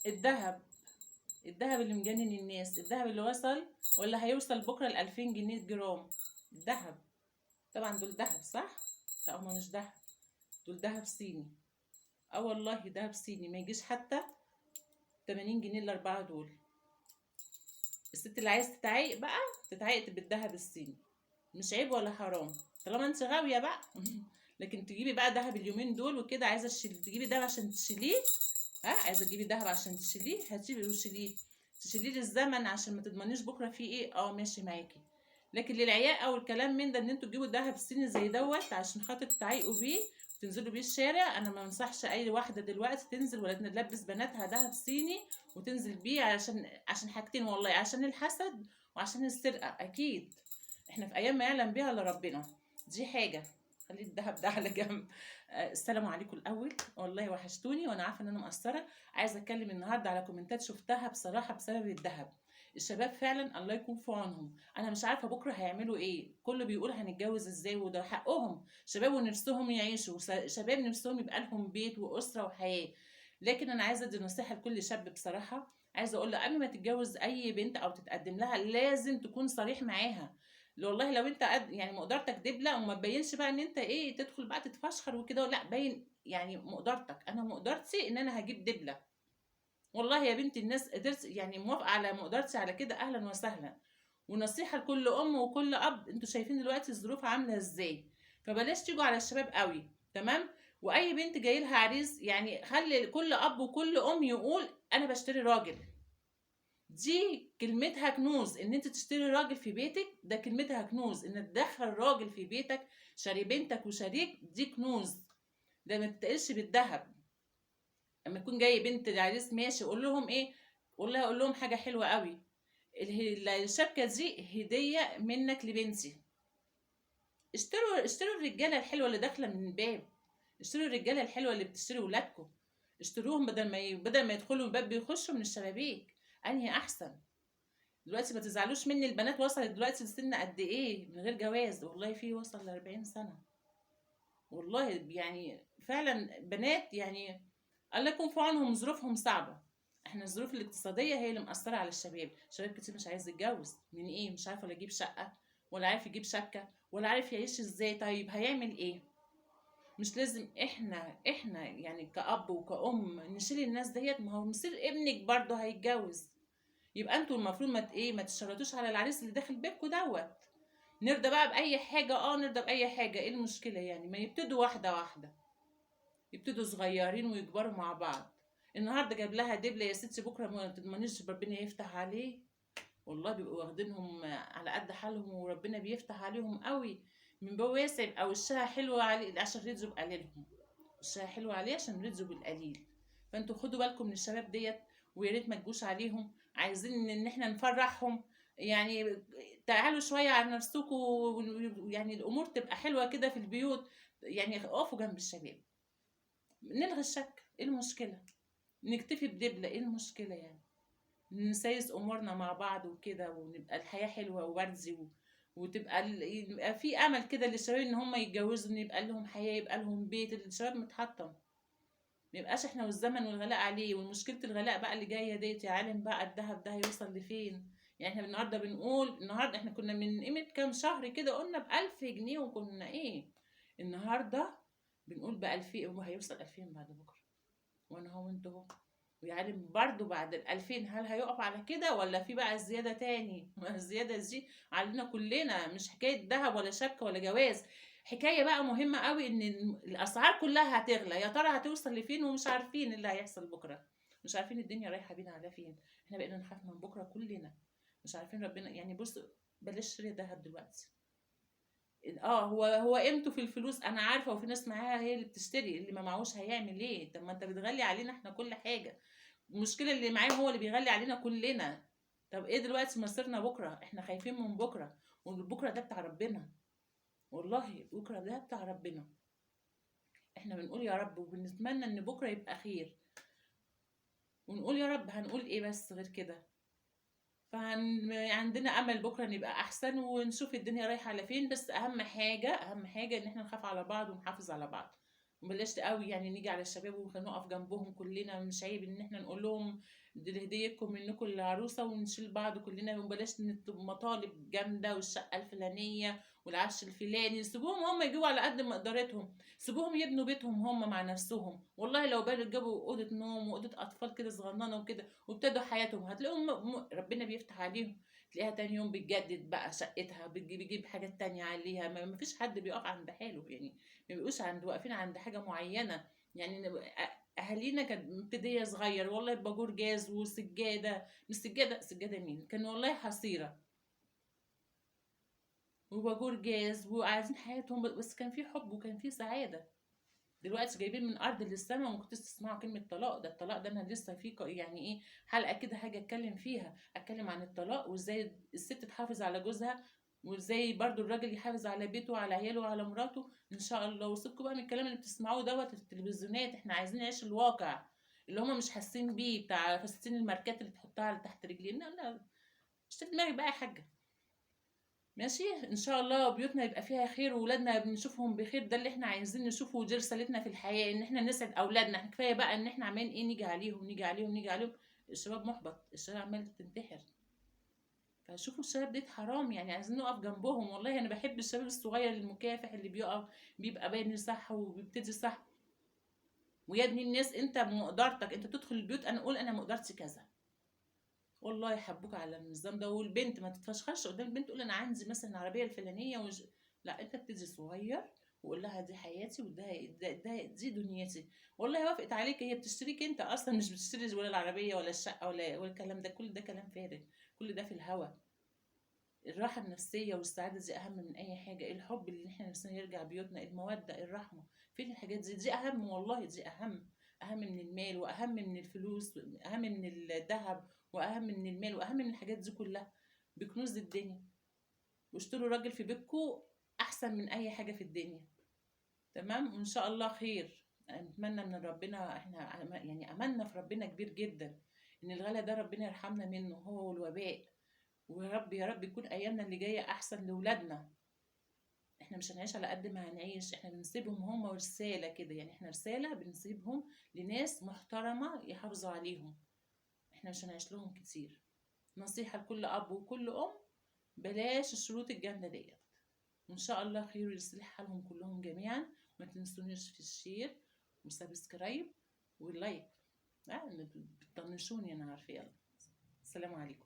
الذهب، الذهب اللي مجنن الناس، الذهب اللي وصل ولا هيوصل بكره ل 2000 جنيه جرام الذهب. طبعا دول ذهب صح؟ لا هما مش ذهب، دول ذهب صيني. اه والله ذهب صيني، ما يجيش حتى 80 جنيه الاربعة دول. الست اللي عايز تتعايق بقى تتعايق بالذهب الصيني، مش عيب ولا حرام طالما انت غاويه بقى. لكن تجيبي بقى ذهب اليومين دول وكده، عايزه تجيبي ذهب عشان تشيليه، ها عايزه تجيبي ذهب عشان تشيليه، هتجيبي وشيليه، تشيليه للزمن عشان ما تضمنيش بكره فيه ايه. اه ماشي معاكي. لكن للعياقه والكلام من ده، ان انتوا تجيبوا ذهب صيني زي دوت عشان خاطر تعايقوا بيه وتنزلوا بيه الشارع، انا ما انصحش اي واحدة دلوقتي تنزل ولا تلبس بناتها ذهب صيني وتنزل بيه، عشان حاجتين والله، عشان الحسد وعشان السرقة. اكيد احنا في ايام ما يعلم بيها الا ربنا. دي حاجة، خلي الذهب ده على جنب. السلام عليكم الاول، والله وحشتوني وانا عارفه ان انا مقصرة. عايزه اتكلم النهارده على كومنتات شفتها بصراحة بسبب الذهب. الشباب فعلا الله يكون في عونهم، انا مش عارفه بكره هيعملوا ايه. كله بيقول هنتجوز ازاي، وده حقهم، شباب ونفسهم يعيشوا، شباب نفسهم يبقى لهم بيت واسره وحياه. لكن انا عايزه ادي نصيحة لكل شاب بصراحة، عايزه اقول له قبل ما تتجوز اي بنت او تتقدم لها لازم تكون صريح معاها. والله لو انت قد يعني مقدرتك دبله، وما تبينش بقى ان انت ايه تدخل بقى تتفشخر وكده، لا باين يعني مقدرتك. انا مقدرتي ان انا هجيب دبله، والله يا بنتي الناس قدرت يعني موافقة على مقدرتي على كده، اهلا وسهلا. ونصيحة لكل ام وكل اب، انتوا شايفين دلوقتي الظروف عامله ازاي، فبلاش تيجوا على الشباب قوي، تمام؟ واي بنت جاي لها عريس يعني خلي كل اب وكل ام يقول انا بشتري راجل. دي كلمتها كنوز، ان انت تشتري راجل في بيتك ده كلمتها كنوز، ان تدخل راجل في بيتك شاري بنتك وشريك دي كنوز، ده ما تتقلش بالذهب. لما يكون جاي بنت العريس ماشي قول لهم ايه، قول لهم حاجة حلوة قوي، الشبكة دي هديه منك لبنتي. اشتروا الرجالة الحلوة اللي داخله من الباب، اشتروا الرجالة الحلوة اللي بتشتري ولادكم، اشتروهم بدل ما يدخلوا الباب بيخشوا من الشبابيك، انهي احسن؟ دلوقتي ما تزعلوش مني، البنات وصلت دلوقتي لسن قد ايه من غير جواز؟ والله في وصل ل 40 سنة، والله يعني فعلا بنات يعني الله يكون في عونهم، ظروفهم صعبة. احنا الظروف الاقتصادية هي اللي مأثره على الشباب، شباب كتير مش عايز يتجوز من ايه، مش عارف ولا يجيب شقه ولا عارف يجيب شبكة ولا عارف يعيش ازاي، طيب هيعمل ايه؟ مش لازم احنا يعني كأب وكأم نشيل الناس ديت، ما هو مصير ابنك برضه هيتجوز، يبقى انتوا المفروض ما تشرطوش على العريس اللي داخل بيتكم دوت. نرضى بقى بأي حاجة، نرضى بأي حاجة، ايه المشكلة يعني؟ ما يبتدوا واحدة واحدة، يبتدوا صغيرين ويكبروا مع بعض. النهارده جاب لها دبلة يا ستي، بكرة ما تضمنيش ربنا يفتح عليه، والله بيبقوا واخدينهم على قد حالهم وربنا بيفتح عليهم قوي من باب واسع، يبقى وشها حلو عليه عشان رزقه بقليلهم، وشها حلو عليه عشان رزقه بالقليل. فانتوا خدوا بالكم من الشباب ديت، ويا ريت ما تجوش عليهم، عايزين ان احنا نفرحهم يعني، تعالوا شوية على نفسكم، يعني الامور تبقى حلوة كده في البيوت، يعني اقفوا جنب الشباب، نلغي الشك، ايه المشكلة؟ نكتفي بدبله، ايه المشكلة يعني؟ نسايس امورنا مع بعض وكده، ونبقى الحياة حلوة ووردي وتبقى يبقى في امل كده للشباب ان هم يتجوزوا، ان يبقى لهم حياة، يبقى لهم بيت. الشباب متحطم، ما يبقاش احنا والزمن والغلاء عليه، ومشكلة الغلاء بقى اللي جاية ديت يا عالم بقى الذهب ده هيوصل لفين؟ يعني احنا النهارده بنقول، النهارده احنا كنا من قيمة كام شهر كده قلنا ب1000 جنيه، وكنا ايه؟ النهارده بنقول ب2000 وهيوصل 2000 بعد بكره، وانا هو وانتوا اهو، ويا عالم برضو بعد 2000 هل هيقف على كده ولا في بقى زيادة تاني؟ ما الزيادة دي علينا كلنا، مش حكاية ذهب ولا شبكة ولا جواز، حكاية بقى مهمة قوي ان الاسعار كلها هتغلى، يا ترى هتوصل لفين؟ ومش عارفين اللي هيحصل بكرة، مش عارفين الدنيا رايحة بينا على فين، احنا بقينا نخاف من بكرة كلنا، مش عارفين ربنا يعني. بص بلاش شراء ذهب دلوقتي، هو قيمته في الفلوس انا عارفه، وفي ناس معاها هي اللي بتشتري، اللي ما معهوش هيعمل ايه؟ طب ما انت بتغلي علينا احنا كل حاجة، المشكلة اللي معاه هو اللي بيغلي علينا كلنا. طب ايه دلوقتي مصيرنا بكره؟ احنا خايفين من بكره، وبكره ده بتاع ربنا، والله بكره ده بتاع ربنا، احنا بنقول يا رب وبنتمنى ان بكره يبقى خير، ونقول يا رب، هنقول ايه بس غير كده؟ عندنا امل بكره نبقى احسن، ونشوف الدنيا رايحة على فين. بس اهم حاجة، اهم حاجة ان احنا نخاف على بعض ونحافظ على بعض. وبلاش قوي يعني نيجي على الشباب ونقف جنبهم كلنا، مش عيب ان احنا نقول لهم دي هديتكم منكم للعروسه ونشيل بعض كلنا، وبلاش مطالب جامدة والشقه الفلانية والعفش الفلاني. سيبوهم هم يجيبوا على قد مقدرتهم، سيبوهم يبنوا بيتهم هم مع نفسهم. والله لو بانوا جابوا اوضة نوم واوضه اطفال كده صغننه وكده وابتدوا حياتهم، هتلاقيهم ربنا بيفتح عليهم. تلاقيها تاني يوم بتجدد بقى شقتها، بتجيب حاجات تانية عليها. ما فيش حد بيقف عند حاله يعني، ما بيبقوش عند واقفين عند حاجة معينة يعني. اهالينا كانت مبتديه صغير والله، باجور جاز وسجاده، مش سجادة، سجادة مين كان والله، حصيره وباجور جاز، وعايزين حياتهم، بس كان في حب وكان في سعادة. دلوقتي جايبين من ارض للسما، وما كنتش تسمعوا كلمة طلاق. ده الطلاق ده انا لسه في يعني ايه حلقة كده حاجة اتكلم فيها، اتكلم عن الطلاق وازاي الست تحافظ على جوزها، وازاي برضو الراجل يحافظ على بيته وعلى عياله وعلى مراته ان شاء الله. وسيبكم بقى من الكلام اللي بتسمعوه دوت في التلفزيونات، احنا عايزين نعيش الواقع اللي هما مش حاسين بيه، بتاع فساتين الماركات اللي تحطها على تحت رجلينا. لا مش دماغي بقى يا حاجة. ماشي، ان شاء الله بيوتنا يبقى فيها خير وولادنا بنشوفهم بخير، ده اللي احنا عايزين نشوفه، ودي رسالتنا في الحياة، ان احنا نسعد اولادنا. احنا كفاية بقى ان احنا عمالين ايه، نيجي عليهم نيجي عليهم نيجي عليهم. الشباب محبط، الشباب عمال تنتحر، فشوفوا الشباب دي حرام يعني، عايزين نقف جنبهم. والله انا بحب الشباب الصغير المكافح اللي بيقف بيبقى باين صح وبيبتدي صح. ويا ابني الناس انت بمقدرتك انت تدخل البيوت، انا اقول انا مقدرتي كذا، والله يحبوك على النظام ده. والبنت ما تتفشخرش قدام البنت، تقول انا عندي مثلا العربية الفلانية لا، انت ابتدي صغير وقول لها دي حياتي وده ده ده دي دنيتي. والله وافقت عليك، هي بتشتريك انت اصلا، مش بتشتري ولا العربية ولا الشقة ولا الكلام ده، كل ده كلام فارغ، كل ده في الهوا. الراحة النفسية والسعادة دي اهم من اي حاجة، الحب اللي احنا نفسنا يرجع بيوتنا، المودة، الرحمة، فين الحاجات دي؟ دي اهم والله، دي اهم، اهم من المال واهم من الفلوس، اهم من الذهب واهم من المال واهم من الحاجات دي كلها، بكنوز الدنيا. واشتروا راجل في بيتكو احسن من اي حاجة في الدنيا. تمام، وان شاء الله خير. نتمنى من ربنا، احنا يعني املنا في ربنا كبير جدا ان الغلا ده ربنا يرحمنا منه هو والوباء، ويا رب يا رب يكون ايامنا اللي جاية احسن لاولادنا. احنا مش هنعيش على قد ما هنعيش، احنا بنسيبهم هم رسالة كده يعني، احنا رسالة بنسيبهم لناس محترمه يحافظوا عليهم، احنا مش هنعيش لهم كتير. نصيحة لكل اب وكل ام، بلاش الشروط الجامدة ديت. وان شاء الله خير ويصلح حالهم كلهم جميعا. ما تنسونيش في ال share و subscribe وال like، بتطنشوني انا عارفه. يلا السلام عليكم.